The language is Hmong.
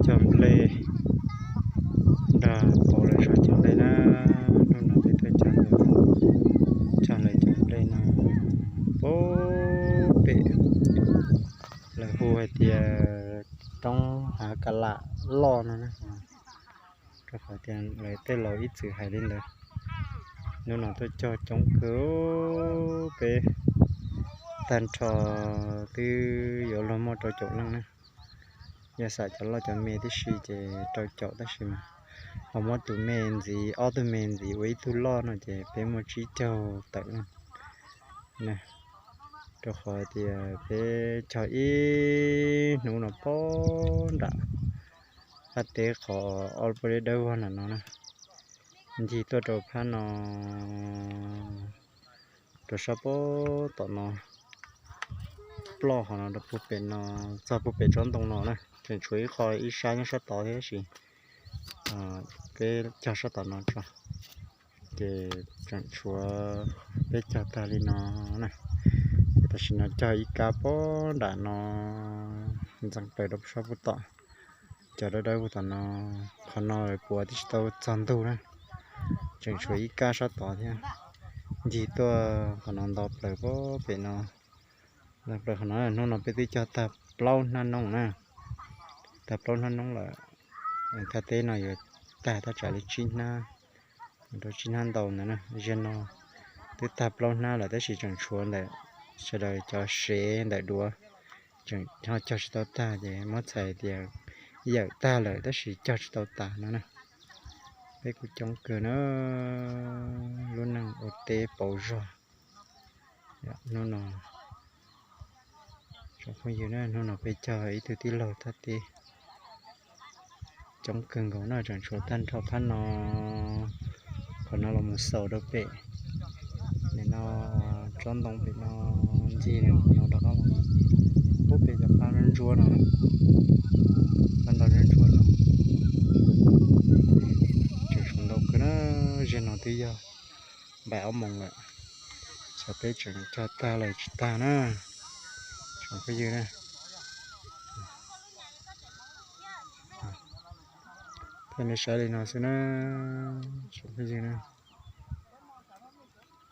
cog nplej, nrog pauv lawv zog cog nplej na. Hnub no peb tuaj cog ntawd, cog lawv cov nplej no puag pem, lawv hu hais tias roob hav ka lam loj no na, rau qhov tias lawv tej laus ib txwm hais li ntawd. Hnub no tuaj cog coob kawg, peb tag nrho twb yuav luag muaj rau caum leej na. Yog xam cov loj cov me tib si ces rau caum, tab sis mas ho muab tus me ntxiv, ob tug me ntxiv ua ib tug loj no ces peb muaj tsib caug tawm leej na. Rau qhov tias peb cog ib hnub no puag nram qab teb qhov ob lub pob zeb dawb vog nram no na, ncig tuaj rau phab no, rau sab puag tom no, ploj qhov no rau puag pem no, txog puag pem tsob ntoo no na, tseem tshuav ib qho ib sab nyob sab tod thiab, tab sis peb cog sab tom no tso, ces tseem tshuav, peb cog tag li no na. Ces tam sim no cog ib kab puag nram no, ntxeev plaws rau sab puag tom, cov dawb dawb puag tom no, qhov no lawv puas twb tsis tau txog ntug na, tseem tshuav ib kab sab tod thiab. Ncig tuaj qhov no nto plaws puag pem no, nto plaws qhov no. Hnub no peb twb cog tag plaub hnab noob na, tag plaub hnab noob lawm. Thaj teb no yuav tag thaj tsam li tsib hnab, rau tsib hnab ntau ntawd na. Ziag no twb tag plaub hnab lawm tab sis tseem tshuav ntawm sawv daws cov sev ntawm duav, tseem ho cog tsis tau tag ces muab txhais tias yawm tag lawm tab sis cog tsis tau tas no na. Peb kuj coob kawg na, lub neej ua teb pauv zog. Hnub no, tsoom phooj ywg na, hnub no peb cog ib tug tij laug thaj teb coob kawg nkaus na, tseem tshuav tag nrho phab no, qhov no los mus xaus rau pem, nim no tsob ntoo pem no, ncig no rov qab los puag pem cov phab ntsuab no, phab ntsuab no, tseem tshuav ntau kawg na. Ziag no twb yog npaim ob moos lawm, xyov peb tseem cog tag los tsis tag na, tsoom phooj ywg na. Peb nej saib li no xwb na, tsoom phooj ywg na.